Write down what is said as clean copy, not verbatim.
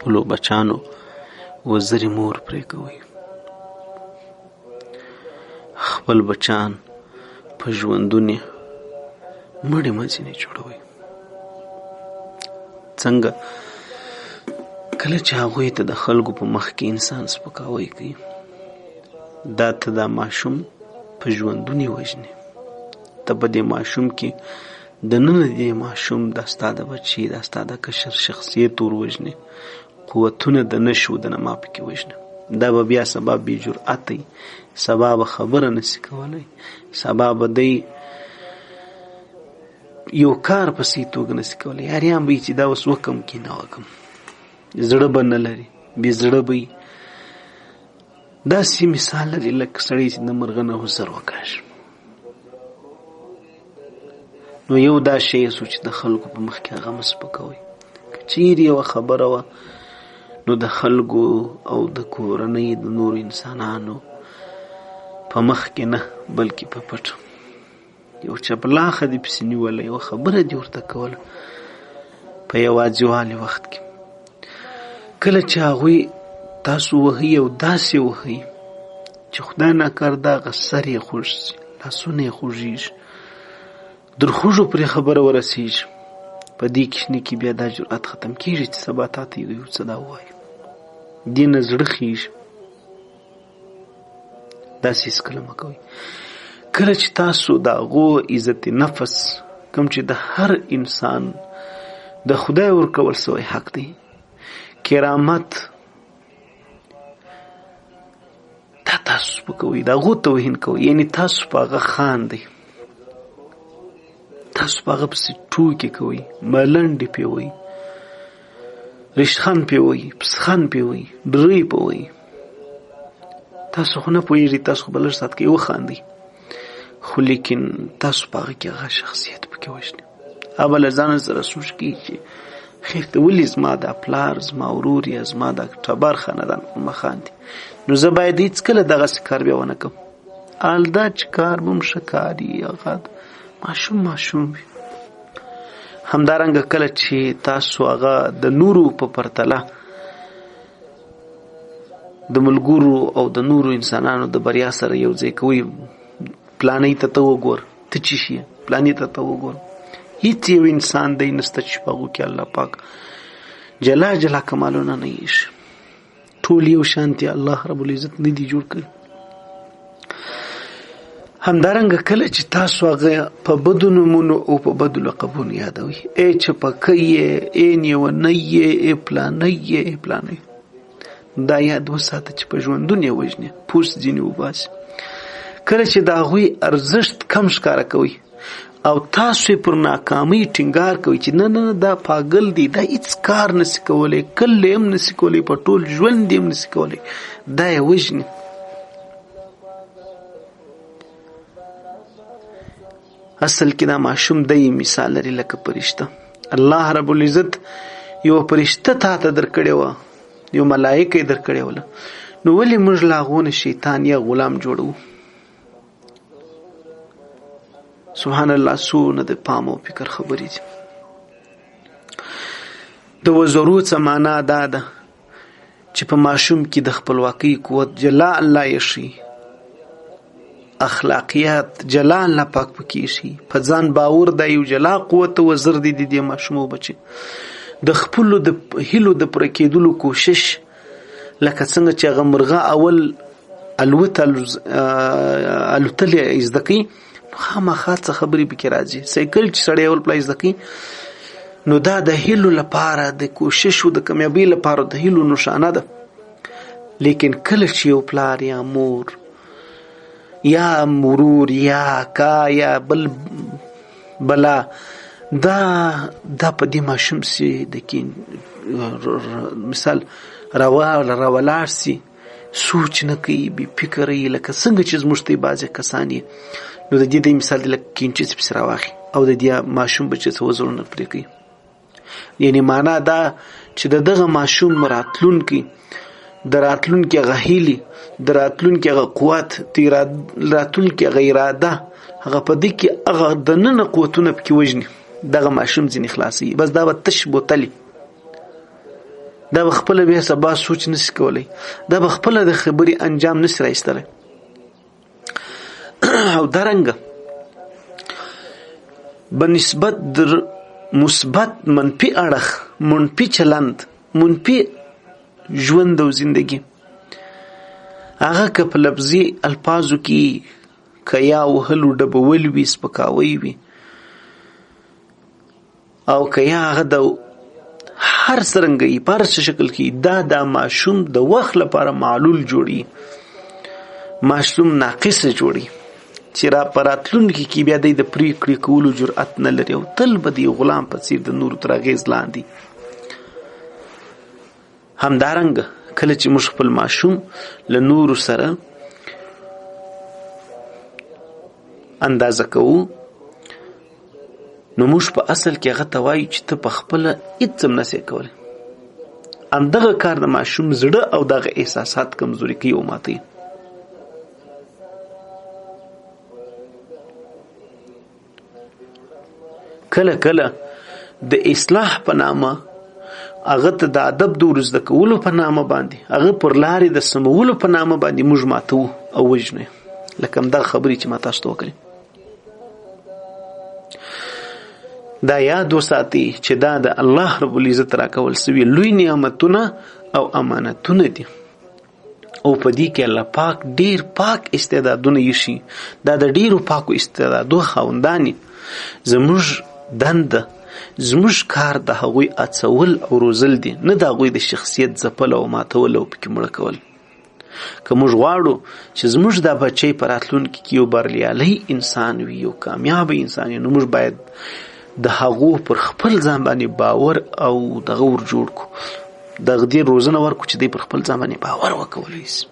خپلو بچانو وزرې مور پرې کوئ. خپل بچان په ژوندوني مړي مه ځینې جوړوئ. څنګه؟ کله چې هغوی ته د خلکو په مخ کې انسان سپکاوی کوي، دا ته دا ماشوم په ژوندوني وژنې. ته په دې ماشوم کې د ننه دې ماشوم دا ستا د بچي، دا ستا د کشر شخصیت ور وژنې، قوتونه د نشو د نما پکې وژنې. دا به بیا سبا بې جرأته وي، سبا به خبره نسي کولی، سبا به دی یو کار په صحیح توګه نسي کولی. حیران به وي چې دا اوس وکم کې نه وکم، زړه به نه لري، بې زړه به وي. داسې مثال لري لکه سړی چې د مرغه نه وزر وکاږي. نو یو دا شی سو چې د خلکو په مخ کې هغه مه سپکوئ. که چیرې یوه خبره وه نو د خلکو او د کورنۍ د نورو انسانانو په مخ کې نه، بلکې په پټه. یو چپلاخه دې پسې نیوله، یوه خبره دې ورته کوله په یوازېوالي وخت کې. کله چې هغوی تاسو وهي او داسې وهي چې خدای ناکرده هغه سر یې خوږ شي، لاسونه یې خوږېږي، در خوږو پرې خبره ورسېږي، په دې کوچني کې بیا دا جرأت ختم کېږي چې سبا تا ته یو څه دا ووایي. دې نه زړه خېږي. داسې هېڅکله مه کوئ. کله چې تاسو د هغو عزت نفس، کوم چې د هر انسان د خدای ورکول سوی حق دی، کرامت، دا تاسو سپکوئ، د هغو توهین کوئ، یعنی تاسو په هغه خاندئ، تاسو په هغه پسې ټوکې کوئ، ملنډې پې وئ، ریشخند پې وئ، پسخند پې وئ، ډرۍ په وئ. تاسو خو نه پوهېږئ، تاسو خو به لږ ساعت کې وخاندئ، خو لیکن تاسو په هغه کې هغه شخصیت پکې وژنئ. هغه به له ځانه سره سوچ کوي چې خیر ته ولې زما دا پلار، زما ورور یا زما دا ټبر خاندان په ما خاندي، نو زه باید هېڅکله دغسې کار بیا ونه کړم. حال دا چې کار به هم ښه کار وي، هغه ماشوم ماشوم وي. همدارنګه کله چې تاسو هغه د نورو په پرتله د ملګرو او د نورو انسانانو د بریا سره یو ځای کوئ، پلانۍ ته ته وګور، ته چی شي، پلانۍ ته ته وګور، هیڅ یو انسان دی نشته چې په هغو کې الله پاک جلا جلا کمالونه نه ایښي، ټول یو شان دي، الله رب العزت نه دي جوړ کړي. همدارنګه کله چې تاسو هغه په بدو نومونو او په بدو لقبونو یادوئ، ای چپکۍ یې، ای نیونۍ یې، ای پلانۍ یې، ای پلانۍ، دا یاد وساته چې په ژوندون یې وژني، پوست ځینې وباسي. کله چې د هغوی ارزښت کم ښکاره کوئ او تاسو یې پر ناکامۍ ټینګار کوئ چې نه نه نه دا پاګل دی، دا هیڅ کار نسي کولی، کله یې هم نسي کولی، په ټول ژوند یې هم نسي کولی، دا یې وژني. اصل کې دا ماشوم دی مثال لري لکه پرشته. الله رب العزت یو پرشته تا ته درکړې وه، یو ملایکه یې درکړې وله، نو ولې موږ له هغو نه شیطان یا غلام جوړوو؟ سبحان الله، څونه د پام او فکر خبرې دي. د وزرو څه معنا دا ده چې په ماشوم کې د خپلواکۍ قوت جلا الله یې ښيي، اخلاقیات جلا الله پاک پکې ښيي، په ځان باور دا یو جلا قوت او وزر دی د دې ماشوم او بچي د خپلو د هیلو د پوره کېدلو کوشش، لکه څنګه چې هغه مرغه اول الوت الوتلې زده کوي، نو خامخا څه خبرې پکې راځي. سایکل چې سړی اول پلای زده کوي، نو دا د هیلو لپاره د کوشش او د کامیابۍ لپاره د هیلو نښانه ده. لیکن کله چې یو پلار یا مور یا ورور یا اکا یا بل بلا دا دا په دې ماشوم سي د کې مثال راولاړ سي، سوچ نه کوي، بې فکره وي، لکه څنګه چې زموږ ته بعضې کسان یې، نو د دې د مثال دی لکه کینچې چې پسې راواخلي او د دې ماشوم بچی څه وزرونه پرې کوي. یعنی معنا دا چې د دغه ماشوم راتلونکی، د راتلونکي هغه هیلې، د راتلونکي هغه قوت، د راتلونکي هغه اراده، هغه په دې کې هغه دننه قوتونه پکې وژني، دغه ماشوم ځینې خلاصوي. بس دا به تش بوتلې. دا به خپله بیا سبا سوچ نشي کولی، دا به خپله د خبرې انجام نشي راایستلی. او درنګه بنسبت در مثبت منفي اړخ، منفي چلند، منفي ژوند او زندگی، هغه که په لفظي الفاظو کې که یا وهلو ډبول وي، سپکاوی وي، او که یا هغه د هر څرنګه یې په هر څه شکل کې، دا د ماشوم د وخت لپاره معلول جوړي، ماشوم ناقص جوړي چې را په راتلونکي کې بیا دی د پریکړې کولو جرأت نه لري او تل به د یو غلام په څیر د نورو تر اغېز لاندې. همدارنګه کله چې موږ خپل ماشوم له نورو سره اندازه کوو، نو موږ په اصل کې هغه ته وایو چې ته په خپله هېڅ هم نسې کولی. همدغه کار د ماشوم زړه او دغه احساسات کمزوري کوي او ماتوي. کله کله د اصلاح په نامه هغه ته د ادب د ورزده کولو په نامه باندې، هغه پر لارې د سمولو په نامه باندې موږ ماتوو او وژنو، لکه همدغه خبرې چې ما تاسو ته وکړې. دا یاد وساتئ چې دا د الله رب العزت راکول سوي لوی نعمتونه او امانتونه دي، او په دې کې الله پاک ډیر پاک استعدادونه ایښي. دا د ډیرو پاکو استعدادو خاوندان دي. زموږ دنده، زموږ کار د هغوی هڅول او روزل دي، نه د هغوی د شخصیت ځپل او ماتول او پکې مړه کول. که موږ غواړو چې زموږ دا بچی په راتلونکي کې یو بریالی انسان وي، یو کامیاب انسان وي، نو موږ باید د هغو پر خپل ځان باندې باور او دغه ور جوړ کړو، د دې روزنه ورکړو چې دی پر خپل ځان باندې باور وکولی شي.